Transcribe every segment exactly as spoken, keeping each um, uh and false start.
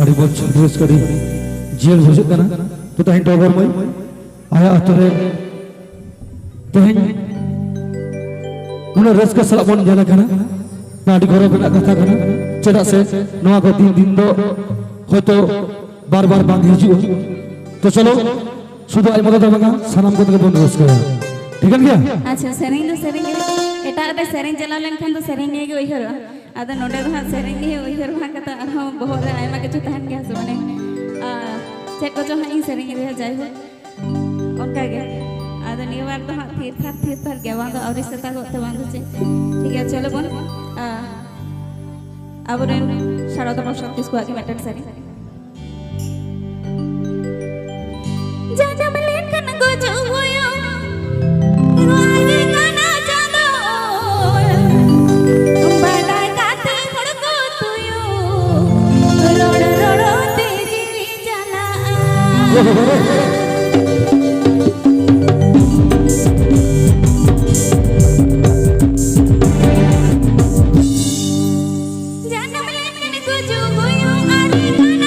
ᱟᱹᱰᱤ ᱢᱚᱡᱽ, ᱟᱹᱰᱤ ᱨᱟᱹᱥᱠᱟᱹ, ᱟᱹᱰᱤ ᱡᱤᱭᱟᱹᱲ ᱵᱩᱡᱷᱟᱹᱜ ᱠᱟᱱᱟ᱾ ᱛᱚ ᱛᱮᱦᱮᱧ ᱰᱚᱜᱚᱨ ᱢᱟᱹᱭ ᱟᱭᱟᱜ ᱟᱹᱛᱩ ᱨᱮ ᱛᱮᱦᱮᱧ ᱩᱱᱟᱹᱜ ᱨᱟᱹᱥᱠᱟᱹ ᱥᱟᱞᱟᱜ ᱵᱚᱱ ᱧᱮᱞ ᱟᱠᱟᱱᱟ, ᱱᱚᱣᱟ ᱟᱹᱰᱤ ᱜᱚᱨᱚᱵᱽ ᱨᱮᱱᱟᱜ ᱠᱟᱛᱷᱟ ᱠᱟᱱᱟ᱾ ᱪᱮᱫᱟᱜ ᱥᱮ ᱱᱚᱣᱟ ᱠᱚ ᱫᱤᱱ ᱫᱤᱱ ᱫᱚ ᱦᱚᱭᱛᱳ ᱵᱟᱨ ᱵᱟᱨ ᱵᱟᱝ ᱦᱤᱡᱩᱜᱼᱟ᱾ ᱛᱚ ᱪᱚᱞᱚ, ᱥᱩᱫᱷᱩ ᱟᱡ ᱢᱚᱛᱚ ᱫᱚ ᱵᱟᱝᱟ, ᱥᱟᱱᱟᱢ ᱠᱚᱛᱮ ᱜᱮᱵᱚᱱ ᱨᱟᱹᱥᱠᱟᱹᱭᱟ᱾ ᱴᱷᱤᱠᱟᱹᱱ ᱜᱮᱭᱟ? ᱟᱪᱪᱷᱟ, ᱥᱮᱨᱮᱧ ᱫᱚ ᱥᱮᱨᱮᱧ ᱜᱮ, ᱮᱴᱟᱜ ᱨᱮ ᱥᱮᱨᱮᱧ ᱪᱟᱞᱟᱣ ᱞᱮᱱᱠᱷᱟᱱ ᱫᱚ ᱥᱮᱨᱮᱧ ᱱᱤᱭᱮ ᱜᱮ ᱩᱭᱦᱟᱹᱨᱚᱜᱼᱟ᱾ ᱟᱫᱚ ᱱᱚᱰᱮ ᱫᱚ ᱦᱟᱸᱜ ᱥᱮᱨᱮᱧ ᱱᱤᱭᱮ ᱩᱭᱦᱟᱹᱨ ᱵᱟᱝ ᱠᱟᱛᱮ ᱟᱨᱦᱚᱸ ᱵᱚᱦᱚᱜ ᱨᱮ ᱟᱭᱢᱟ ᱠᱤᱪᱷᱩ ᱛᱟᱦᱮᱱ ᱜᱮᱭᱟ ᱥᱮ, ᱢᱟᱱᱮ, ᱟ, ᱪᱮᱫ ᱠᱚᱪᱚ ᱦᱟᱸᱜ ᱤᱧ ᱥᱮᱨᱮᱧ ᱤᱫᱤᱭᱟ, ᱡᱟᱭᱦᱳᱠ᱾ ᱚᱱᱠᱟ ᱜᱮ᱾ ᱟᱫᱚ ᱱᱤᱭᱟᱹ ᱵᱟᱨ ᱫᱚ ᱦᱟᱸᱜ ᱛᱷᱤᱨ ᱛᱷᱟᱨ, ᱛᱷᱤᱨ ᱛᱷᱟᱨ ᱜᱮ, ᱵᱟᱝ ᱫᱚ ᱟᱹᱣᱨᱤ ᱥᱮᱛᱟᱜᱚᱜ ᱛᱮ ᱵᱟᱝ ᱫᱚ ᱪᱮᱫ᱾ ᱴᱷᱤᱠ ᱜᱮᱭᱟ, ᱪᱚᱞᱚ ᱵᱚᱱ, ᱟ, ᱟᱵᱚᱨᱮᱱ ᱥᱟᱨᱚᱫᱟ ᱯᱨᱚᱥᱟᱫᱽ ᱠᱤᱥᱠᱩᱣᱟᱜ ᱜᱮ ᱢᱤᱫᱴᱮᱱ ᱥᱮᱨᱮᱧ᱾ ᱡᱟᱱᱟᱢ ᱞᱮᱠᱷᱟᱱ ᱜᱩᱡᱩᱜ ᱦᱩᱭᱩᱜ, ᱱᱚᱣᱟ ᱜᱮ ᱠᱟᱱᱟ ᱪᱟᱸᱫᱚ ᱚᱞ᱾ ᱵᱟᱰᱟᱭ ᱠᱟᱛᱮ ᱦᱚᱲ ᱠᱚ ᱛᱩᱭᱩ, ᱨᱚᱲ ᱨᱚᱲ ᱛᱮ ᱡᱤᱣᱤ ᱪᱟᱞᱟᱜᱼᱟ᱾ ᱡᱟᱱᱟᱢ ᱞᱮᱠᱷᱟᱱ ᱜᱩᱡᱩᱜ ᱦᱩᱭᱩᱜ, ᱟᱹᱰᱤ ᱜᱟᱱ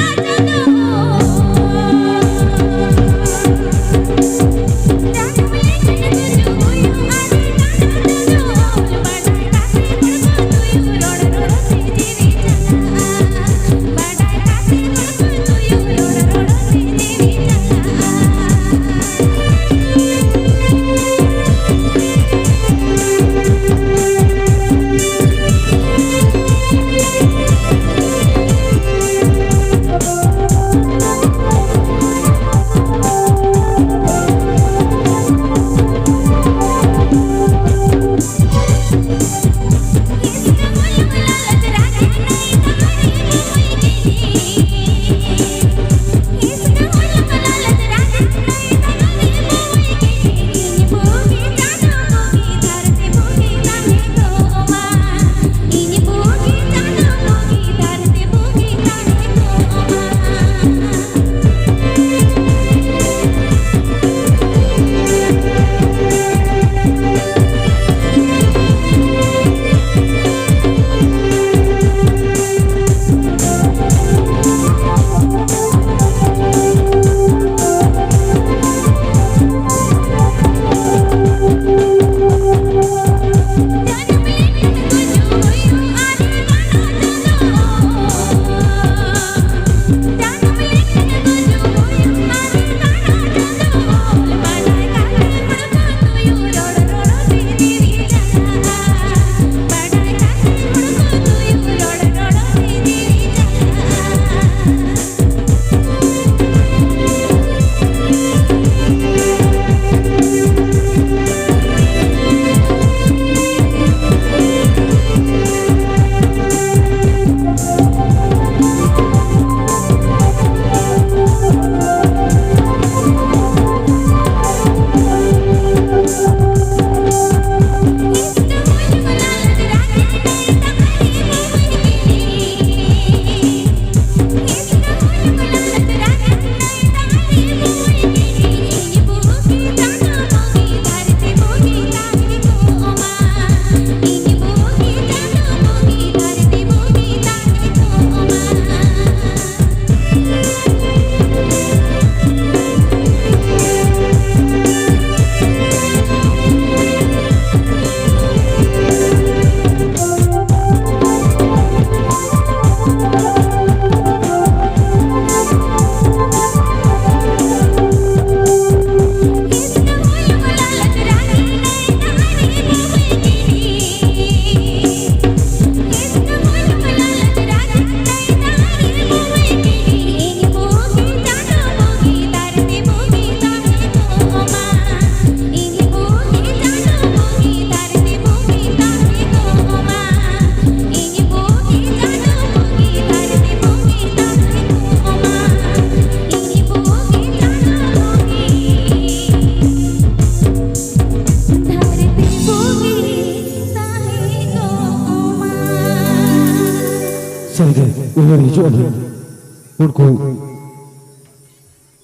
ᱩᱱᱠᱩ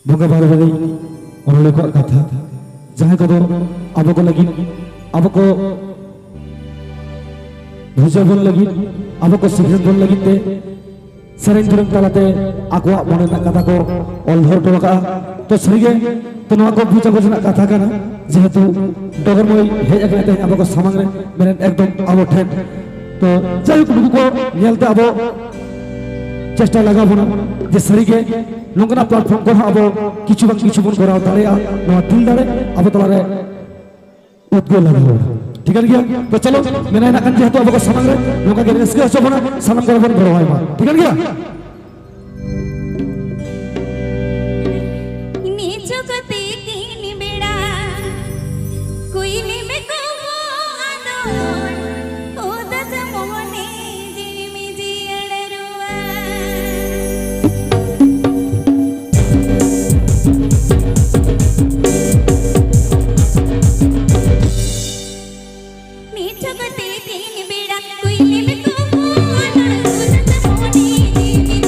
ᱵᱚᱸᱜᱟ ᱵᱟᱨᱵᱟᱨᱤ ᱚᱱᱚᱞᱤᱭᱟᱹ ᱠᱚᱣᱟᱜ ᱠᱟᱛᱷᱟ, ᱡᱟᱦᱟᱸᱭ ᱠᱚᱫᱚ ᱟᱵᱚ ᱠᱚ ᱞᱟᱹᱜᱤᱫ, ᱟᱵᱚ ᱠᱚ ᱵᱩᱡᱷᱟᱹᱣ ᱵᱚᱱ ᱞᱟᱹᱜᱤᱫ, ᱟᱵᱚ ᱠᱚ ᱥᱤᱠᱷᱱᱟᱹᱛ ᱵᱚᱱ ᱞᱟᱹᱜᱤᱫ ᱛᱮ ᱥᱮᱨᱮᱧ ᱫᱩᱨᱟᱹᱝ ᱛᱟᱞᱟᱛᱮ ᱟᱠᱚᱣᱟᱜ ᱢᱚᱱᱮ ᱨᱮᱱᱟᱜ ᱠᱟᱛᱷᱟ ᱠᱚ ᱚᱞ ᱫᱚᱦᱚ ᱦᱚᱴᱚ ᱟᱠᱟᱫᱼᱟ᱾ ᱛᱚ ᱥᱟᱹᱨᱤᱜᱮ, ᱛᱚ ᱱᱚᱣᱟ ᱠᱚ ᱵᱩᱡᱽ ᱟᱠᱚ ᱨᱮᱱᱟᱜ ᱠᱟᱛᱷᱟ ᱠᱟᱱᱟ, ᱡᱮᱦᱮᱛᱩ ᱰᱚᱜᱚᱨ ᱢᱟᱹᱭ ᱦᱮᱡ ᱟᱠᱟᱱᱟᱭ ᱛᱮᱦᱮᱧ ᱟᱵᱚ ᱠᱚ ᱥᱟᱢᱟᱝ ᱨᱮ, ᱢᱮᱱᱮᱫ ᱮᱠᱫᱚᱢ ᱟᱵᱚ ᱴᱷᱮᱱ᱾ ᱛᱚ ᱡᱟᱭᱦᱳᱠ, ᱱᱩᱠᱩ ᱠᱚ ᱧᱮᱞᱛᱮ ᱟᱵᱚ ᱪᱮᱥᱴᱟ ᱞᱟᱜᱟᱣ ᱵᱚᱱᱟ ᱡᱮ ᱥᱟᱹᱨᱤᱜᱮ ᱱᱚᱝᱠᱟᱱᱟᱜ platform ᱠᱚᱦᱚᱸ ᱟᱵᱚ ᱠᱤᱪᱷᱩ ᱵᱟᱝ ᱠᱤᱪᱷᱩ ᱵᱚᱱ ᱠᱚᱨᱟᱣ ᱫᱟᱲᱮᱭᱟᱜᱼᱟ, ᱱᱚᱣᱟ ᱫᱤᱞ ᱫᱟᱲᱮ ᱟᱵᱚ ᱛᱟᱞᱟᱨᱮ ᱩᱫᱽᱜᱟᱹᱣ ᱞᱟᱜᱟᱣ ᱵᱚᱱᱟ᱾ ᱴᱷᱤᱠᱟᱹᱱ ᱜᱮᱭᱟ? ᱛᱚ ᱪᱚᱞᱚ, ᱢᱮᱱᱟᱭ ᱱᱟᱜ ᱠᱷᱟᱱ ᱡᱮᱦᱮᱛᱩ ᱟᱵᱚ ᱠᱚ ᱥᱟᱢᱟᱝ ᱨᱮ, ᱱᱚᱝᱠᱟ ᱜᱮ ᱨᱟᱹᱥᱠᱟᱹ ᱦᱚᱪᱚ ᱵᱚᱱᱟ, ᱥᱟᱱᱟᱢ ᱠᱚ ᱵᱚᱱ ᱜᱚᱲᱚ ᱟᱭ ᱢᱟ᱾ ᱴᱷᱤᱠᱟᱹᱱ ᱜᱮᱭᱟ? ᱱᱤᱪᱚ ᱠᱟᱛᱮ ᱛᱤᱱ ᱵᱮᱲᱟ ᱠᱩᱭᱞᱤ ᱢᱮ ᱠᱚᱢᱚ ᱟᱫᱚ ᱩᱫᱟᱥ ᱢᱚᱱᱮ ᱡᱤᱣᱤ ᱢᱤ ᱡᱤᱭᱟᱹᱲ ᱨᱩᱣᱟ᱾ ᱱᱤᱪᱚ ᱠᱟᱛᱮ ᱛᱤᱱ ᱵᱮᱲᱟ ᱠᱩᱭᱞᱤ ᱢᱮ ᱠᱚᱢᱚ ᱟᱫᱚ ᱩᱫᱟᱥ ᱢᱚᱱᱮ ᱡᱤᱣᱤ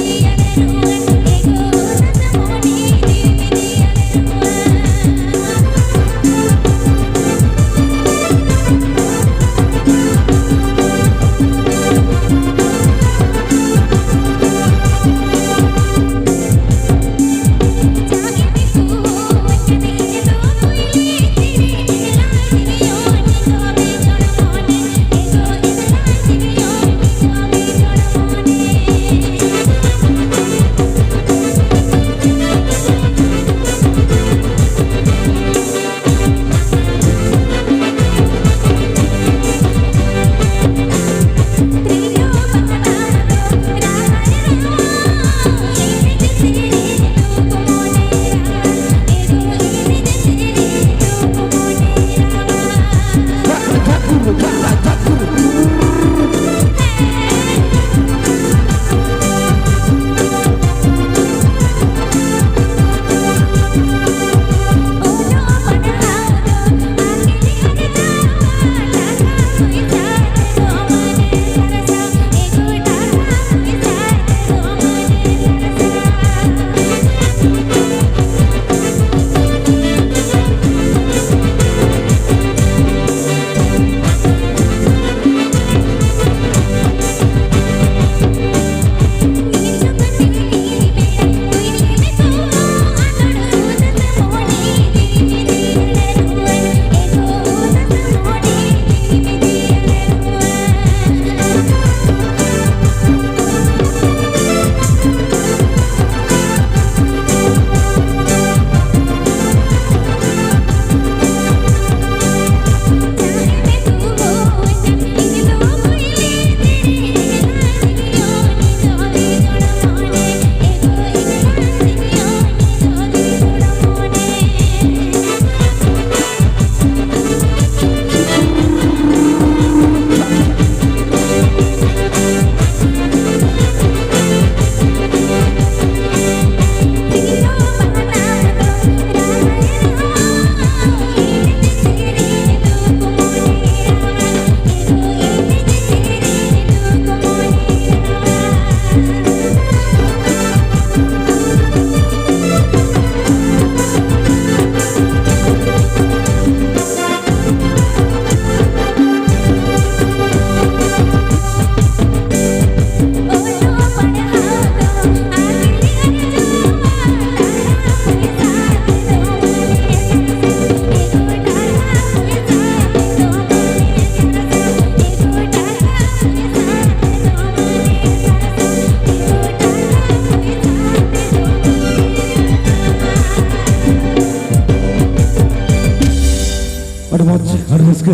ᱨᱟᱹᱥᱠᱟᱹ᱾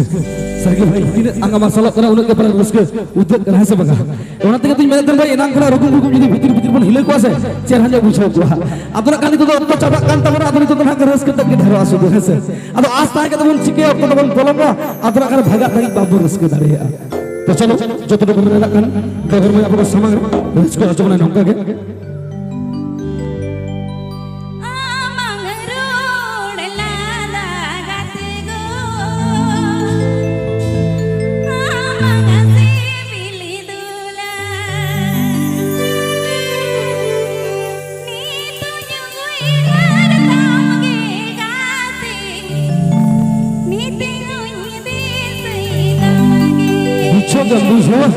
ᱥᱟᱹᱨᱤᱜᱮ ᱵᱷᱟᱹᱭ, ᱛᱤᱱᱟᱹᱜ ᱟᱸᱜᱟ ᱢᱟᱨᱥᱟᱞᱚᱜ ᱠᱟᱱᱟ, ᱩᱱᱟᱹᱜ ᱜᱮ ᱯᱟᱞᱮ ᱨᱟᱹᱥᱠᱟᱹ ᱩᱫᱽᱜᱟᱹᱜ ᱠᱟᱱᱟ, ᱦᱮᱸ ᱥᱮ ᱵᱟᱝᱟ? ᱚᱱᱟ ᱛᱮᱜᱮ ᱛᱩᱧ ᱢᱮᱱᱮᱫ ᱛᱟᱦᱮᱱ ᱵᱷᱟᱹᱭ, ᱮᱱᱟᱝ ᱠᱷᱚᱱᱟᱜ ᱨᱩᱜᱩᱢ ᱨᱩᱜᱩᱢ ᱡᱩᱫᱤ ᱵᱷᱤᱛᱤᱨ ᱵᱷᱤᱛᱤᱨ ᱵᱚᱱ ᱦᱤᱞᱟᱹᱣ ᱠᱚᱜᱼᱟ ᱥᱮ, ᱪᱮᱦᱨᱟ ᱧᱚᱜ ᱵᱩᱡᱷᱟᱹᱣ ᱠᱚᱜᱼᱟ᱾ ᱟᱫᱚ ᱱᱟᱜ ᱠᱷᱟᱱ ᱱᱤᱛᱚᱜ ᱫᱚ ᱚᱠᱛᱚ ᱪᱟᱵᱟᱜ ᱠᱟᱱ ᱛᱟᱵᱚᱱᱟ, ᱟᱫᱚ ᱱᱤᱛᱚᱜ ᱫᱚ ᱱᱟᱜ ᱨᱟᱹᱥᱠᱟᱹ ᱛᱮᱫ ᱜᱮ ᱰᱷᱮᱨᱚᱜᱼᱟ ᱥᱩᱫᱷᱩ, ᱦᱮᱸ ᱥᱮ? ᱟᱫᱚ ᱟᱥ ᱛᱟᱦᱮᱸ ᱠᱟᱛᱮ ᱵᱚᱱ ᱪᱤᱠᱟᱹᱭᱟ, ᱚᱠᱛᱚ ᱫᱚᱵᱚᱱ ᱯᱚᱞᱚᱢᱟ, ᱟᱫᱚ ᱱᱟᱜ ᱠᱷᱟᱱ ᱵᱷᱟᱜᱟᱜ ᱞᱟᱹᱜᱤᱫ ᱵᱟᱵᱚᱱ ᱨᱟᱹᱥᱠᱟᱹ ᱫᱟᱲᱮᱭᱟᱜᱼᱟ᱾ ᱛᱚ ᱪᱚᱞᱚ, ᱡᱚᱛᱚ ᱰᱚᱜᱚᱨ ᱨᱮᱱᱟᱜ ᱠᱷᱟᱱ ᱰᱚᱜᱚᱨ ᱢᱟᱹᱭ ᱟᱵᱚ ᱠᱚ ᱥᱟᱢᱟᱝ ᱨᱮ ᱨᱟᱹᱥᱠᱟᱹ ᱦᱚᱪᱚ ᱵᱚᱱᱟ ᱱᱚᱝᱠᱟ ᱜᱮ᱾ ᱟᱢᱟᱝ ᱨᱚᱲ ᱞᱟᱸᱫᱟ ᱜᱟᱛᱮ ᱜᱚ, ᱟᱢᱟᱝ ᱥᱤᱵᱤᱞ ᱫᱩᱞᱟᱹᱲ᱾ ᱱᱤᱛᱚᱜ ᱩᱭᱦᱟᱹᱨ ᱛᱟᱢ ᱜᱮ ᱜᱟᱛᱮ, ᱱᱤᱛᱚᱜ ᱫᱤᱥᱟᱹᱭ ᱛᱟᱢ ᱜᱮ᱾ ᱵᱩᱡᱷᱟᱹᱣ ᱜᱮᱢ ᱵᱩᱡᱷᱟᱹᱣᱟ᱾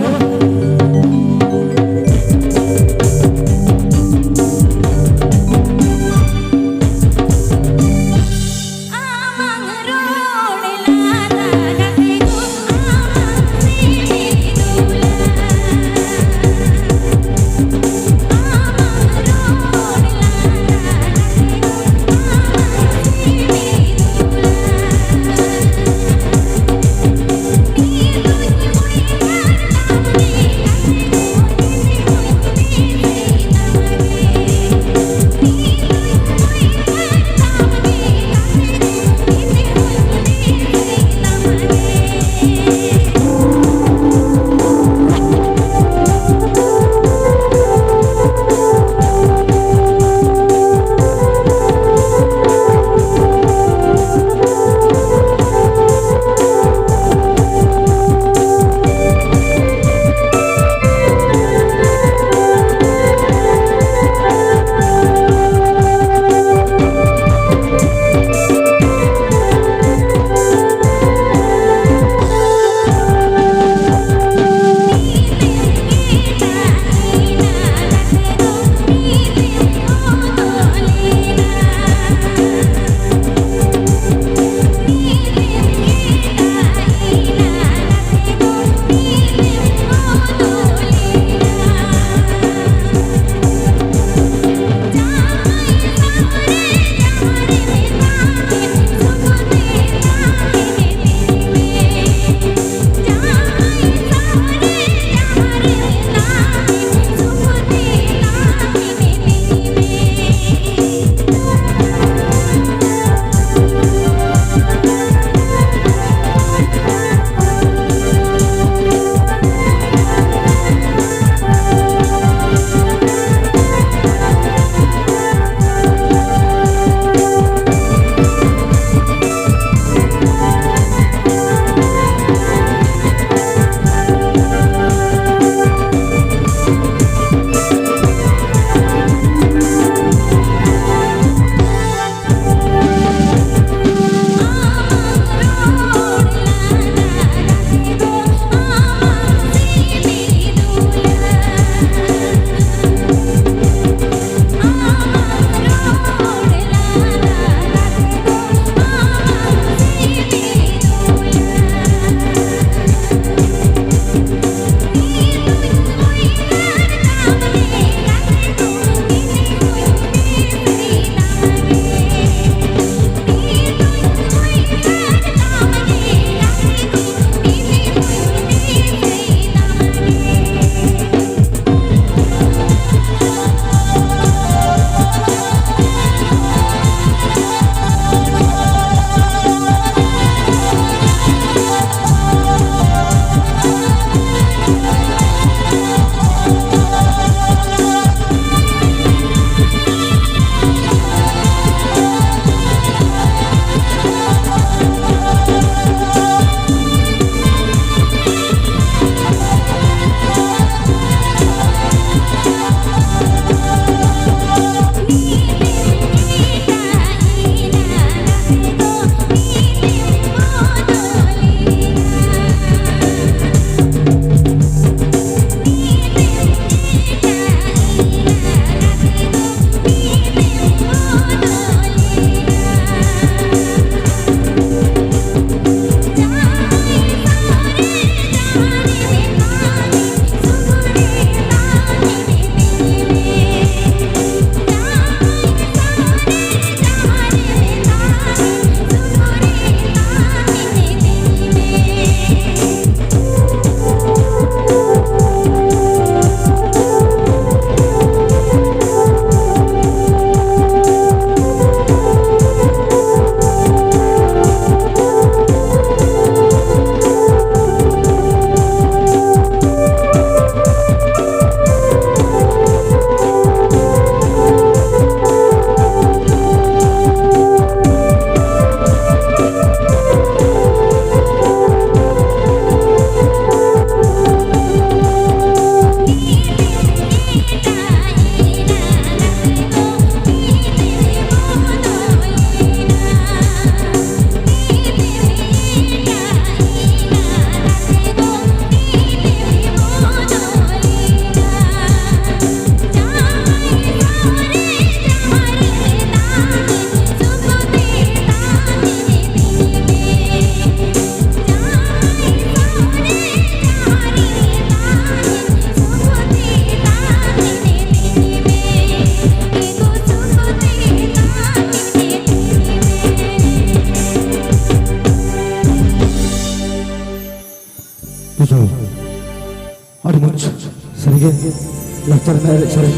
ᱞᱟᱠᱪᱟᱨ ᱨᱮᱱᱟᱜ ᱮᱱᱮᱡ ᱥᱮᱨᱮᱧ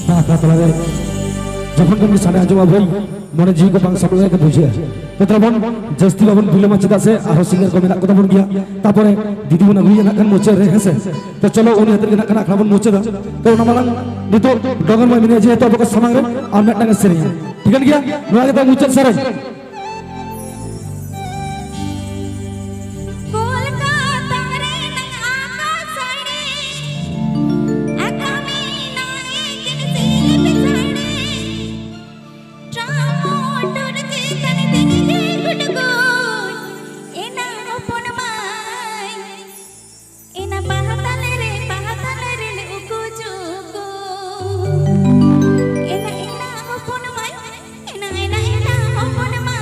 ᱱᱚᱣᱟ ᱟᱠᱷᱲᱟ ᱛᱟᱞᱟᱨᱮ ᱡᱚᱠᱷᱚᱱ ᱜᱮ ᱥᱟᱰᱮ ᱟᱸᱡᱚᱢᱟ ᱵᱷᱟᱹᱭ, ᱢᱚᱱᱮ ᱡᱤᱣᱤ ᱠᱚ ᱵᱟᱝ ᱥᱟᱵ ᱞᱮᱠᱟ ᱜᱮ ᱵᱩᱡᱷᱟᱹᱜᱼᱟ᱾ ᱛᱚ ᱛᱟᱵᱚᱱ ᱡᱟᱹᱥᱛᱤ ᱵᱟᱵᱚᱱ ᱵᱤᱞᱚᱢᱟ, ᱪᱮᱫᱟᱜ ᱥᱮ ᱟᱨᱦᱚᱸ ᱥᱤᱝᱜᱟᱨ ᱠᱚ ᱢᱮᱱᱟᱜ ᱠᱚᱛᱟ ᱵᱚᱱ ᱜᱮᱭᱟ᱾ ᱛᱟᱯᱚᱨᱮ ᱫᱤᱫᱤ ᱵᱚᱱ ᱟᱹᱜᱩᱭᱟ ᱱᱟᱜ ᱠᱷᱟᱱ ᱢᱩᱪᱟᱹᱫ ᱨᱮ, ᱦᱮᱸ ᱥᱮ? ᱛᱚ ᱪᱚᱞᱚ, ᱩᱱᱤ ᱦᱚᱛᱮᱫ ᱜᱮ ᱱᱟᱜ ᱠᱷᱟᱱ ᱟᱠᱷᱲᱟ ᱵᱚᱱ ᱢᱩᱪᱟᱹᱫᱟ᱾ ᱛᱚ ᱚᱱᱟ ᱢᱟᱲᱟᱝ ᱱᱤᱛᱚᱜ ᱰᱚᱜᱚᱨ ᱢᱟᱹᱭ ᱢᱮᱱᱟᱭᱟ, ᱡᱮᱦᱮᱛᱩ ᱟᱵᱚ ᱠᱚ ᱥᱟᱢᱟᱝ ᱨᱮ ᱟᱨ ᱢᱤᱫᱴᱟᱝ ᱮ ᱥᱮᱨᱮᱧᱟ, ᱴᱷᱤᱠᱟᱹᱱ ᱜᱮᱭᱟ? ᱱᱚᱣᱟ ᱜᱮ ᱛᱟᱭ ᱢᱩᱪᱟᱹᱫ ᱥᱮᱨᱮᱧ᱾ ᱠᱳᱞᱠᱟᱛᱟ ᱨᱮᱱᱟᱝ ᱟᱠᱟᱥᱟᱬᱤ, ᱟᱠᱟ ᱢᱮᱱᱟᱭ ᱠᱤᱱ ᱥᱤᱞᱯᱤ ᱥᱟᱹᱲᱤ᱾ ᱴᱨᱟᱢᱚᱴᱚᱨ ᱪᱮᱛᱟᱱ ᱛᱮ ᱜᱩᱰᱜᱩᱰ, ᱮᱱᱟ ᱦᱚᱯᱚᱱ ᱢᱟᱭ, ᱮᱱᱟ ᱵᱟᱦᱟ ᱛᱟᱞᱮ ᱨᱮ, ᱵᱟᱦᱟ ᱛᱟᱞᱮ ᱨᱮ ᱩᱠᱩ ᱪᱩᱠᱩ᱾ ᱮᱱᱟ, ᱮᱱᱟ ᱦᱚᱯᱚᱱ ᱢᱟᱭ, ᱮᱱᱟ, ᱮᱱᱟ, ᱮᱱᱟ ᱦᱚᱯᱚᱱ ᱢᱟᱭ᱾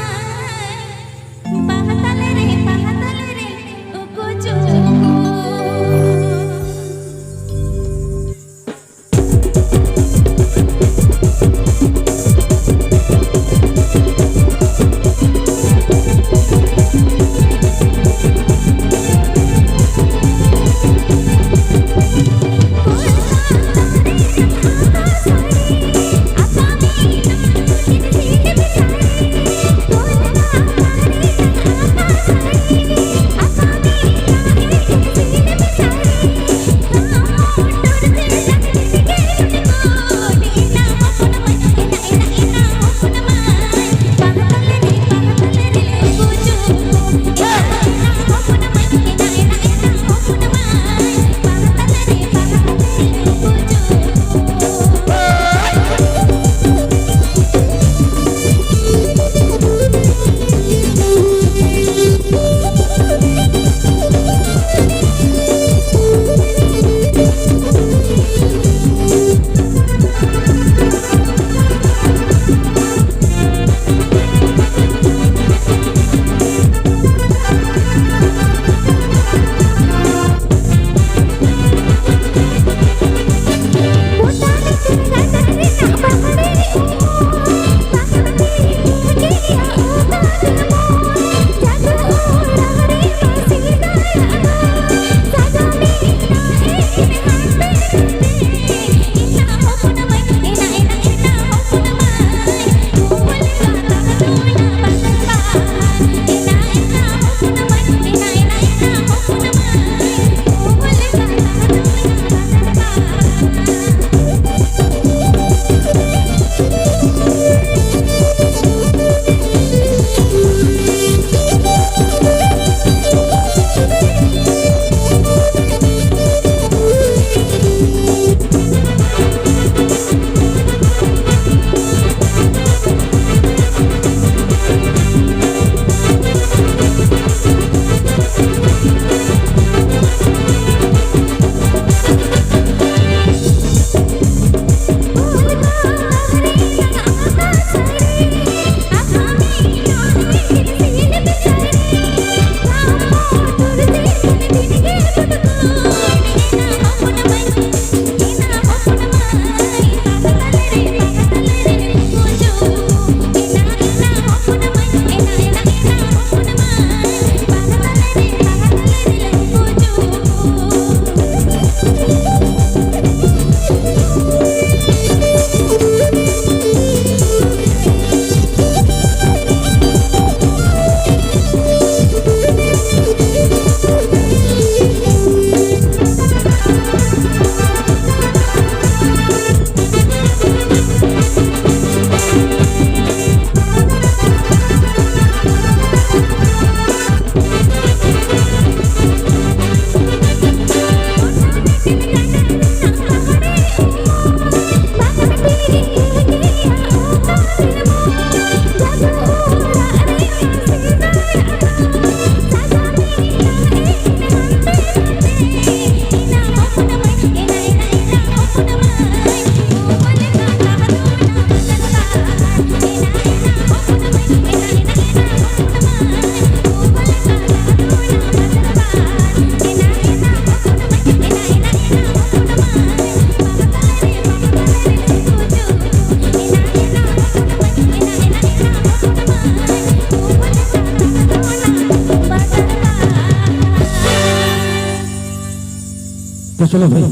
ᱛᱚ ᱪᱚᱞᱚ ᱵᱷᱟᱭ,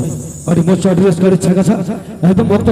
ᱟᱹᱰᱤ ᱢᱚᱡᱽ, ᱟᱹᱰᱤ ᱨᱟᱹᱥᱠᱟᱹ, ᱟᱹᱰᱤ ᱪᱷᱟᱜᱟ ᱪᱷᱟ᱾ ᱮᱠᱫᱚᱢ ᱚᱠᱛᱚ